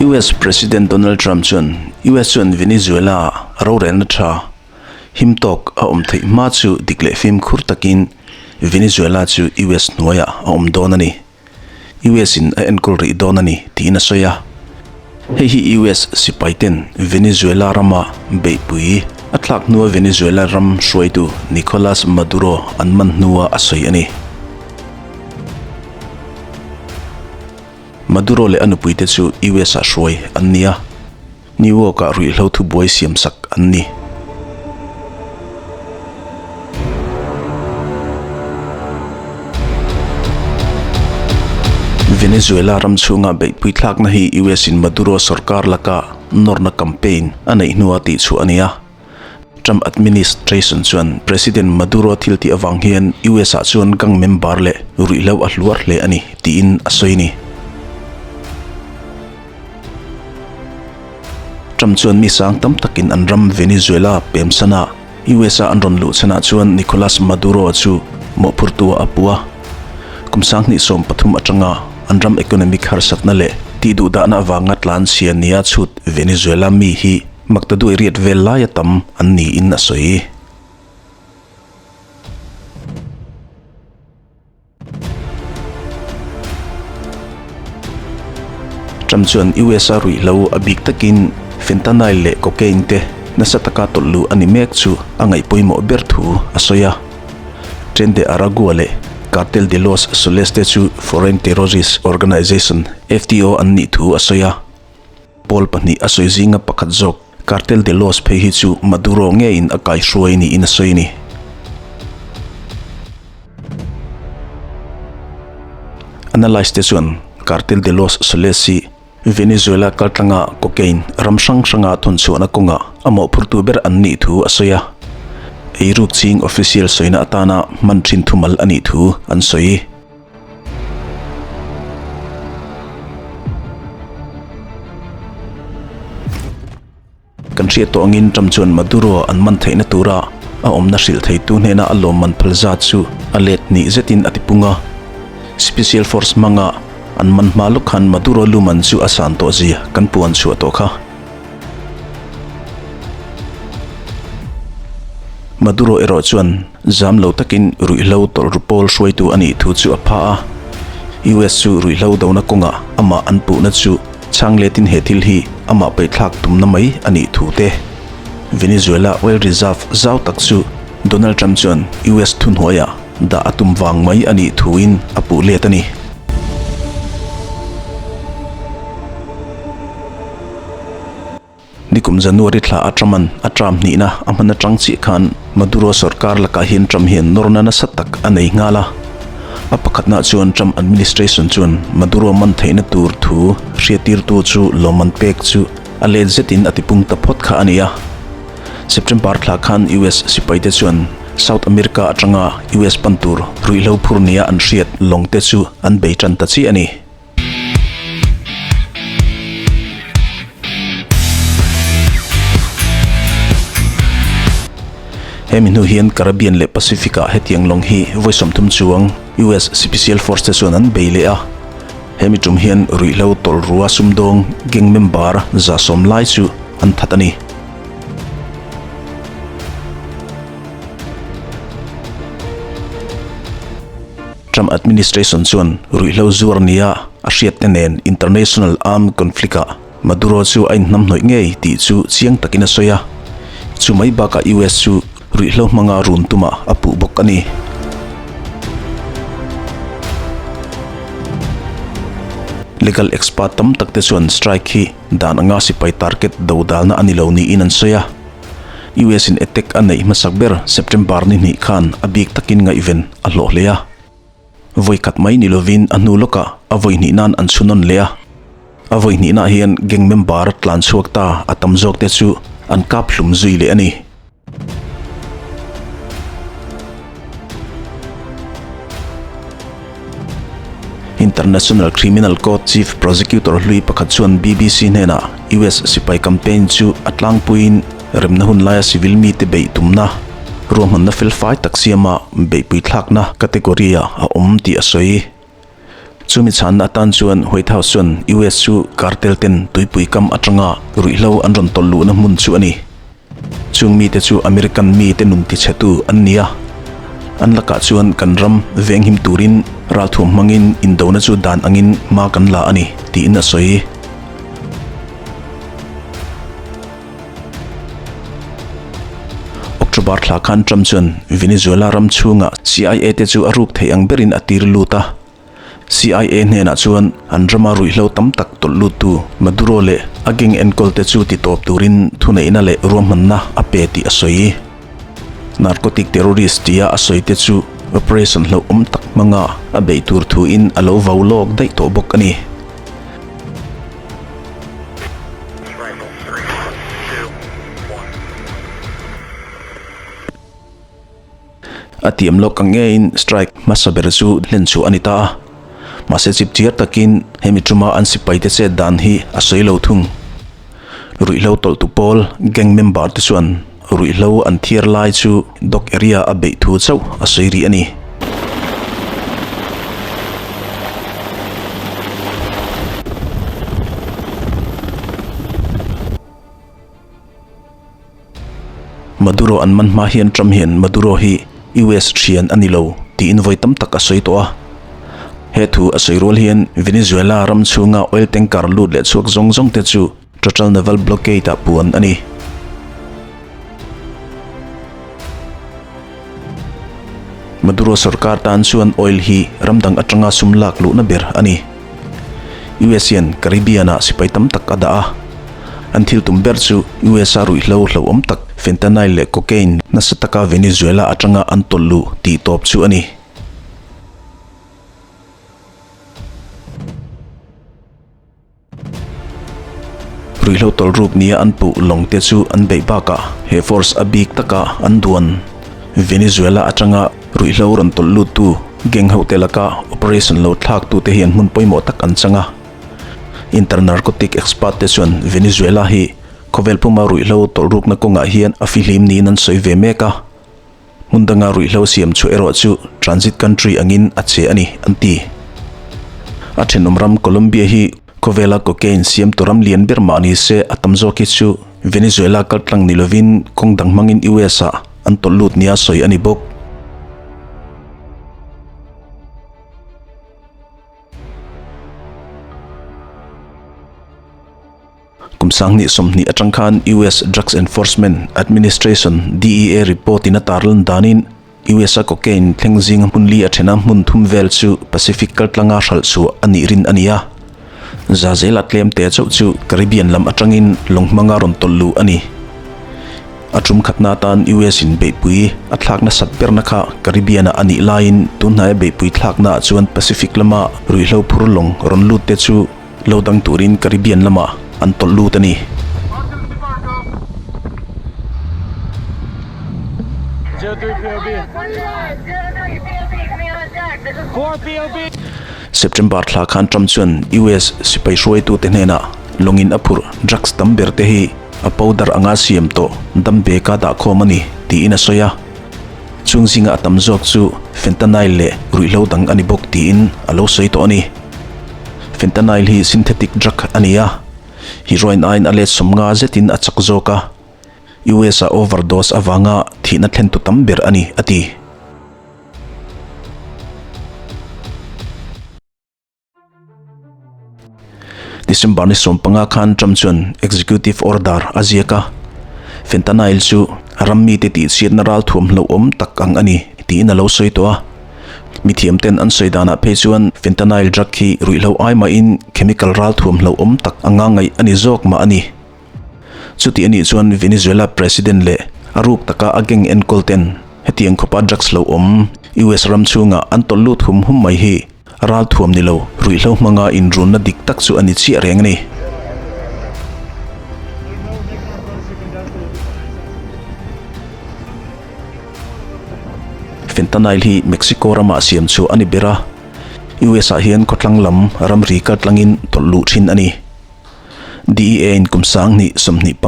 US President Donald Trump chuan US chuan Venezuela-ah rorelna tha him tawk a awm theih hma chu dik leh fimkhur takin Venezuela chu US hnuaiah a awm dawn a ni. US in a enkawl rih dawn a ni tiin a sawi a. Hei hi US sipai ten Venezuela rama beihpui a thlak hnua Venezuela ram hruaitu Nicolas Maduro an man hnua a sawi a ni. Maduro leh a nupuite chu US ah hruai an ni a, New York ah ruihhlo thubuai siamsak an ni. Venezuela ram chhunga beihpui thlakna hi US in Maduro sorkar laka nawrna campaign a neih hnua tihchhuah a ni a. Trump administration chuan President Maduro thil tih avang hian US ah chuan gang member leh ruihhlo a hluar hle a ni tiin a sawi a ni. Trump chuan mi sang tam takin an ram Venezuela pemsana US a an rawn luh chhanah chuan Nicolas Maduro chu mawhphurtu ah a pu a. Kum 2013 atanga an ram economic harsatna leh tihduhdahna avanga tlanchhia nia chhut Venezuela mi hi Maktaduai riat vel laia tam an niin a sawi. Trump chuan US a ruihhlo a bik takin fentanyl leh cocaine te nasa taka tawlh luh a ni mek chu a ngaih pawimawh ber thu a sawi a. Tren de Aragua leh Cartel de los Soles te chu Foreign Terrorist Organization, FTO, an nih thu a sawi a. Pawl pahnih a sawi zinga pakhat zawk Cartel de los phei hi chu Maduro ngeiin a kaihruai niin a sawi a ni. Analyst te chuan Cartel de los Soles hi Venezuela kaltlanga cocaine ram hrang hranga thawnchhuahna kawngah a mawhphurtu ber an nih thu a sawi a. Eiruk ching official sawina atana hman thin thumal a nih thu an sawi. Kan hriat tawh angin Trump chuan Maduro an man theihna tura a awmna hrilh theitu hnena a lawmman phal zat chu a let hnih zetin a tipung a. Special Force hmanga an man hma lawk khan Maduro luman chu a san tawh zia kan puan chhuah tawh kha. Maduro erawh chuan zam lo takin ruihhlo tawlhru pawl hruaitu a nih thu chu a pha a. US chu ruihhlo dona kawngah amah an puhna chu chhang letin he thil hi amah peihthlak tumna mai a nih thu te. Venezuela oil reserve zau tak chu Donald Trump chuan US thuhnuaiah dah a tum vang mai a nih thuin a puh let a ni. Nikum January thla a Trump-a'n a term hnihna a hman atang chiah khan Maduro sorkar lakah hian Trump hian nawrna nasa tak a nei nghal a. A pakhatna chuan Trump administration chuan Maduro man theihna tur thu hriattirtu chu lawmman pek chu a let zetin a tipung ta phawt kha a ni a. September thla khan US sipaite chuan South America atanga US pan tur ruihhlo phur nia an hriat lawngte chu an bei tan ta chiah a ni. Hemi hnu hian Caribbean leh Pacific-ah hetiang lawng hi vawi 30 chuang US Special Force te chuan an bei leh a. Hemi tum hian ruihhlo tawlhrua sumdawng gang member 110 lai chu an that a ni. Trump administration chuan ruihhlo zuar nia a hriatte nen international armed conflict-ah Maduro chu a inhnamhnawih ngei tih chu chiang takin a sawi a, chu mai bakah US chu ruihhlo hmanga run tumah a puh bawk a ni. Legal expert tam takte chuan strike hi dan anga sipai target dodalna a ni lo niin an sawi a. US in attack a neih hmasak ber September ni hnih khan a bik takin ngaihven a hlawh hle a. Vawi khat mai ni lovin a hnu lawkah a vawi hnih nan an chhunawn leh a. A vawi hnihna hian gang member tlan chhuak ta a tam zawk te chu an kap hlum zui leh a ni. International Criminal Court Chief Prosecutor hlui pakhat chuan BBC hnenah US sipai campaign chu a tlangpuiin remna hun laia civil mite beih tumna ruahmanna felfai tak siama beihpui thlakna category-ah a awm tih a sawi. Chumi chhanna atan chuan White House chuan US chu cartel ten tuipui kam atanga ruihhlo an rawn tawlh luhna hmun chu a ni. Chung mite chu American mite nun tichhetu an ni a, an lakah chuan kan ram venghim turin ralthuam hmangin indona chu dan angin hma kan la a ni, tiin a sawi. October thla khan Trump chuan Venezuela ram chhunga CIA te chu a ruk theih ang berin a tir lut a. CIA hnenah chuan an rama ruihhlo tam tak tawlh luttu Maduro leh a gang enkawl te chu titawp turin thuneihna leh ruahmanna a pe tih a sawi. Narcotic terrorist tia a sawi te chu operation hlauhawm tak hmanga a beih tur thuin a lo vau lawk daih tawh bawk a ni. A tiam lawk ang ngeiin strike hmasa ber chu hlen chhuah a ni ta a, mahse chip chiar takin hemi tuma an sipaite chet dan hi a sawi lo thung. Ruihhlo tawlhtu pawl gang member te chuan ruihhlo an thiar lai chu dock area a beih thu chauh a sawi rih a ni. Maduro an man hma hian Trump hian Maduro hi US thian a ni lo tiin vawi tam tak a sawi tawh a. He thu a sawi rual hian Venezuela ram chhunga oil tanker lut leh chhuak zawng zawng te chu total naval blockade ah puan a ni. Maduro sorkar tan chuan oil hi ram dang atanga sum lak luhna ber a ni. US hian Caribbean-ah sipai tam tak a dah a. An thil tum ber chu US-a ruihhlo hlauhawm tak fentanyl leh cocaine nasa taka Venezuela atanga an tawlh luh tih tawp chu a ni. Ruihhlo tawlhruk nia an puh lawng te chu an beih bakah he force a bik taka an duan Venezuela atanga ruihhlo rawn tawlh luttu gang hote laka operation lo thlaktute hian hmun pawimawh tak an chang a. Inter-narcotic expert te chuan Venezuela hi khawvel puma ruihhlo tawlhrukna kawngah hian a fihlim niin an sawi ve mek a. Hmun danga ruihhlo siam chhuah erawh chu transit country angin a che a ni, an ti. A thenawm ram Colombia hi khawvela cocaine siamtu ram lian ber mah ni se a tam zawk hi chu Venezuela kaltlang ni lovin kawng dang hmangin US ah an tawlh lut nia sawi a ni bawk. Kum 2020 atang khan US Drugs Enforcement Administration, DEA, report in a tarlan danin US a cocaine thleng zinga hmun li a thena hmun thum vel chu Pacific kaltlanga hralh chhuah a nih rin a ni a. Za zela tlem te chauh chu Caribbean lam atangin lawng hmanga rawn tawlh luh a ni. A tum khatna atan US in beihpui a thlak nasat berna kha Caribbean ah a nih laiin tunhnaia beihpui thlakna ah chuan Pacific lama ruihhlo phur lawng rawn lut te chu Lo dang turin Caribbean lamah an tawlh lut a ni. September thla khan Trump chuan US sipai hruaitute hnenah lawngin a phurh drugs tam ber te hi a powder anga siam tawh dam beka dah khawm a ni tiin a sawi a. Chung zinga a tam zawk chu fentanyl leh ruihhlo dang a ni bawk tiin a lo sawi tawh a ni. Fentanyl hi synthetic drug a ni a, heroin aiin a let 50 zetin a chak zawk a, US ah overdose avanga thihna thlentu tam ber a ni, a ti. December ni 15 khan Trump chuan executive order a ziak a, fentanyl chu ram mite tihchhiatna ralthuam hlauhawm tak ang a ni tiin a lo sawi tawh a. Mithiam ten an sawi danah phei chuan fentanyl drug hi ruihhlo ai mahin chemical ralthuam hlauhawm tak anga ngaih a ni zawk mah a ni. Chuti anih chuan Venezuela President leh a ruk taka a gang enkawl ten hetiang khawpa drugs hlauhawm US ram chhunga an tawlh lut hum hum mai hi ralthuam ni lo ruihhlo hmanga inrunna dik tak chu a ni chiah reng a ni. Fentanyl hi Mexico ramah siam chhuah a ni ber a, US ah hian khawthlang lam ramri kaltlangin tawlh luh thin a ni. DEA in kum 2025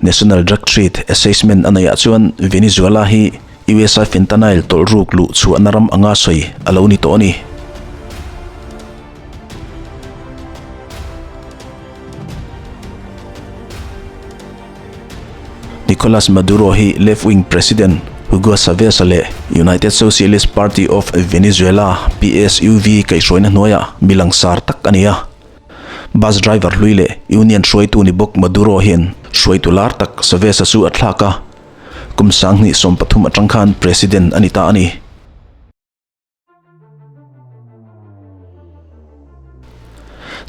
National Drug Threat Assessment a neihah chuan Venezuela hi US a fentanyl tawlh ruk luh chhuahna ram anga sawi a lo ni tawh a ni. Nicolas Maduro hi left-wing president Hugo Chavez-a leh United Socialist Party of Venezuela, PSUV, kaihhruaina hnuaiah mi langsar tak a ni a. Bus driver hlui leh union hruaitu ni bawk Maduro hian hruaitu lar tak Chavez-a chu a thlak a, kum 2013 atang khan president a ni ta a ni.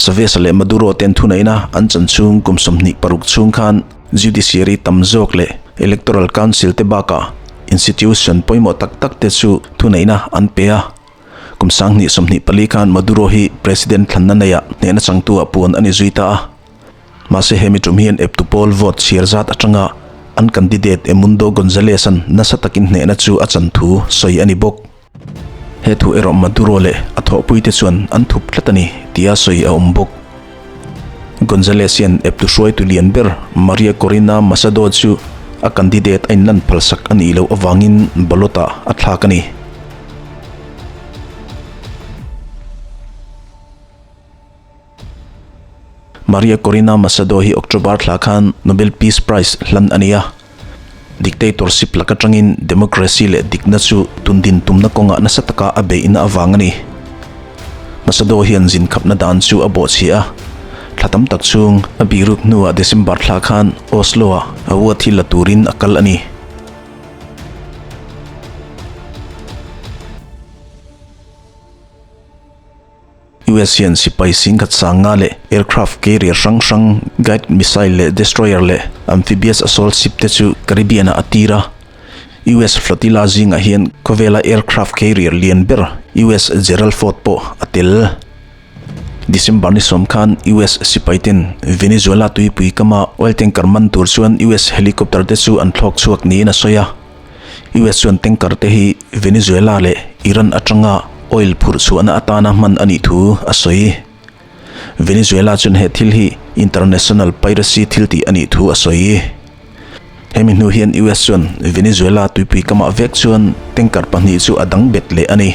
Chavez leh Maduro ten thuneihna an chan chhung kum 26 chhung khan judiciary tam zawk leh electoral council te bakah institution pawimawh tak tak te chu thuneihna an pe a. Kum 2024 khan Maduro hi president thlanna neia hnehna changtu ah puan a ni zui ta a. Mahse hemi tum hian eptu pawl vote chhiar zat atanga an candidate Edmundo Gonzalez-a'n nasa takin hnehna chu a chan thu sawi a ni bawk. He thu erawh Maduro leh a thawhpuite chuan an thup tlat a ni tia sawi a awm bawk. Gonzalez hian eptu hruaitu lian ber Maria Corina Machado chu a candidate a inlan phalsak a nih loh avangin ballot-ah a thlak a ni. Maria Corina Machado hi October thla khan Nobel Peace Prize hlan a ni a. Dictatorship lak atangin democracy leh dikna chu tundin tumna kawngah nasa taka a beihna avang a ni. Machado hian zin khapna dan chu a bawhchhiah a, thla tam tak chhung a biruk hnuah December thla khan Oslo-ah a ua thil la turin a kal a ni. US hian sipai singkhat sanga leh aircraft carrier hrang hrang, guide missile leh destroyer leh amphibious assault ship te chu Caribbean ah a tir a. US flotilla zingah hian khawvela aircraft carrier lian ber US Gerald Ford pawh a tel. December ni sawm khan US sipai ten Venezuela tuipui kama oil tanker man tur chuan US helicopter te chu an thlawk chhuak niin a sawi a. US chuan tanker te hi Venezuela leh Iran atanga oil phurh chhuahna atana hman a nih thu a sawi. Venezuela chuan he thil hi international piracy thil tih a nih thu a sawi. Hemi hnu hian US chuan Venezuela tuipui kamah vek chuan tanker pahnih chu a dang bet leh a ni.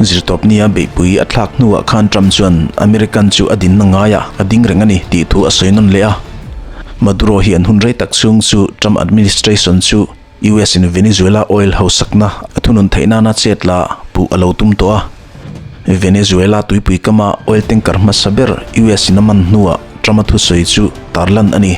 Zirtawpnia beihpui a thlak hnuah khan Trump chuan American chu a dinna ngaiah a ding reng a ni tih thu a sawi nawn leh a. Maduro hian hun rei tak chhung chu Trump administration chu US in Venezuela oil hausakna a thunun theih nana chet la puh a lo tum tawh a. Venezuela tuipui kama oil tanker hmasa ber US in a man hnuah Trump-a thusawi chu tarlan a ni.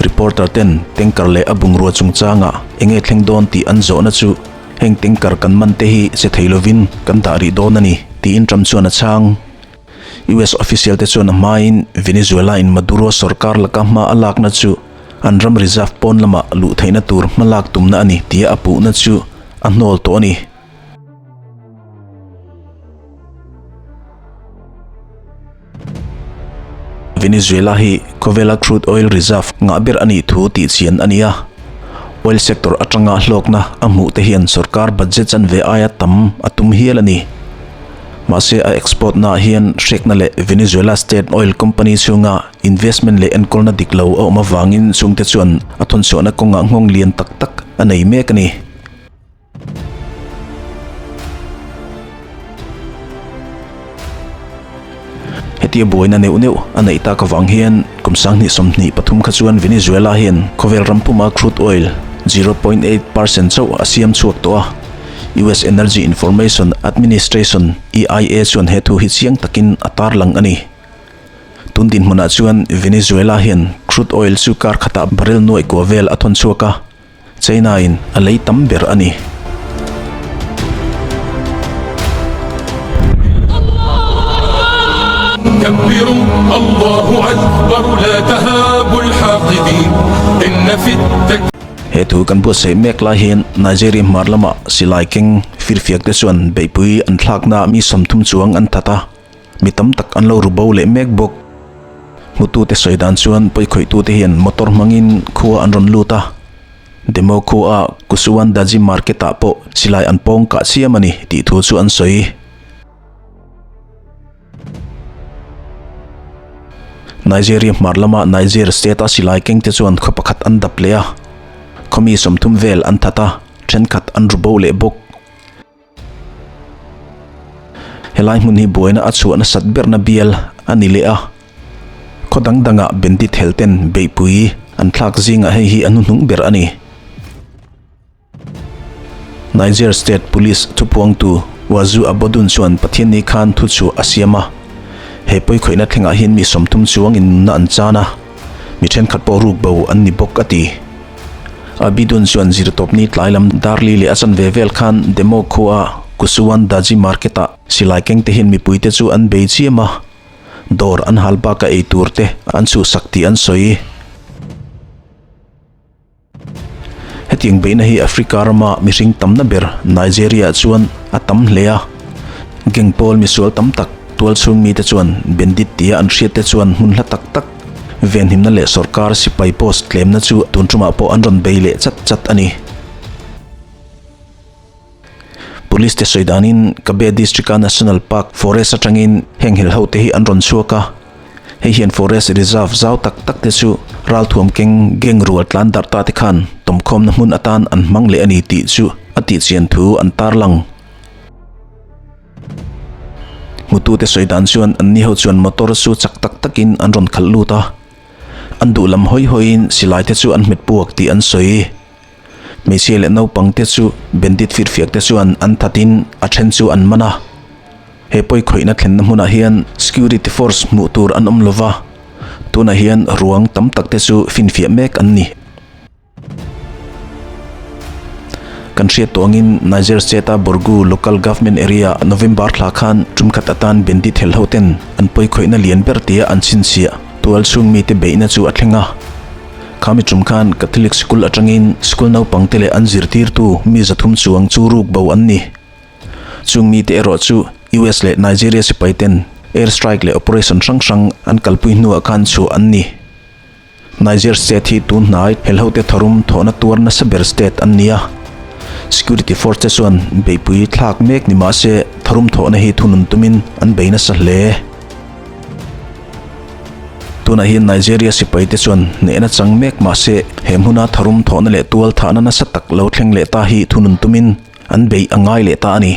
Reporter ten tanker leh a bungrua chungchangah eng nge thleng dawn tih an zawhna chu heng tanker kan man te hi che thei lovin kan dah rih dawn a ni tiin Trump chuan a chhang. US official te chuan a hmain Venezuela in Maduro sorkar laka hma a lakna chu an ram reserve pawn lamah luh theihna tur hma lak tumna a ni tia a puhna chu a hnawl tawh a ni. Venezuela hi khawvela crude oil reserve ngah ber a nih thu tih chian a ni a. Oil sector atanga hlawkna a hmuh te hian sorkar budget chanve aia tam a tum hial a ni. Mahse a export naah hian hrekna leh Venezuela state oil company chhunga investment leh enkawlna dik lo a awm avangin chungte chuan a thawnchhuahna kawngah nghawng lian tak tak a nei mek a ni. Hetia buaina neuh neuh a neih tak avang hian kum 2023 kha chuan Venezuela hian khawvel ram puma crude oil 0.8 percent chauh a siam chhuak tawh a. US Energy Information Administration, EIA, chuan he thu hi chiang takin a tarlang a ni. Tun dinhmunah chuan Venezuela hian crude oil chu kar khatah barrel nuaih kua vel a thawn chhuak a. China in a lei tam ber a ni. He thu kan buatsaih mek lai hian Nigeria hmar lama silai keng firfiak te chuan beihpui an thlakna mi 30 chuang an that a, mi tam tak an lo ru bo leh mek bawk. Hmutute sawi dan chuan pawikhawih tute hian motor hmangin khua an rawn lut a, demo khua Kusuan Daji market ah pawh silai an pawng kah chiam a ni tih thu chu an sawi. Nigeria hmar lama Niger state a silai keng te chuan khaw pakhat an dap leh a, khaw mi 30 vel an that a, thenkhat an ru bo leh bawk. Helai hmun hi buaina a chhuah nasat berna bial a ni leh a. Khaw dang dangah bandit hel ten beihpui an thlak zingah hei hi a hnuhnung ber a ni. Niger State Police thupuangtu Wazu Abodun chuan Pathianni khan thu chu a siam a. He pawikhawihna thlengah hian mi 30 chuangin nunna an chan a, mi thenkhat pawh ruk bo an ni bawk a ti. Abidun chuan zirtawpni tlai lam Darli leh a chanve vel khan Demo khua Kusuwan Daji Market-ah silai kengte hian mipuite chu an bei chiam a, dawr an hal bakah ei tur te an chhuhsak tih an sawi. Hetiang beihna hi Africa rama mihring tamna ber Nigeria chuan a tam hle a. Gang pawl misual tam tak tualchhung mite chuan bandit tia an hriatte chuan hmun hla tak tak venhimna leh sorkar sipai post tlemna chu tun tumah pawh an rawn bei leh chat chat a ni. Police te sawi danin Kabe District-a National Park Forest atangin heng hel ho te hi an rawn chhuak a, hei hian Forest Reserve zau tak tak te chu ralthuam keng gang rual tlan darh ta te khan tawmkhawmna hmun atan an hmang leh a ni tih chu a tihchian thu an tarlang. Hmutute sawi dan chuan anni ho chuan motor chu chak tak takin an rawn khalh lut a, an duh lam hawi hawiin silai te chu an hmet puak tih an sawi. Hmeichhia leh naupang te chu bandit firfiak te chuan an thatin a then chu an man a. He pawi khawihna thlenna hmunah hian security force hmuh tur an awm lova, tunah hian ruang tam tak te chu finfiah mek an ni. Kan hriat tawh angin Niger State-a Borgu Local Government Area November thla khan tum khat atan bandit hel ho ten an pawi khawihna lian ber tia an chhinchhiah tual chhung mite beihna chu a thleng a. Khami tum khan Catholic School atangin school naupangte leh an zirtirtu mi 300 chuang chu ruk bo an ni. Chung mite erawh chu US leh Nigeria sipai ten air strike leh operation hrang hrang an kalpui hnuah khan chhuah an ni. Niger state hi tun hnai helhote tharum thawhna tuar nasa ber state an ni a. Security force te chuan beihpui thlak mek ni mahse tharum thawhna hi thunun tumin an bei nasa hle. Tunah hian Nigeria sipai te chuan hnehna chang mek mahse he hmuna tharum thawhna leh tual thahna nasa tak lo thleng leh ta hi thunun tumin an beih a ngai leh ta a ni.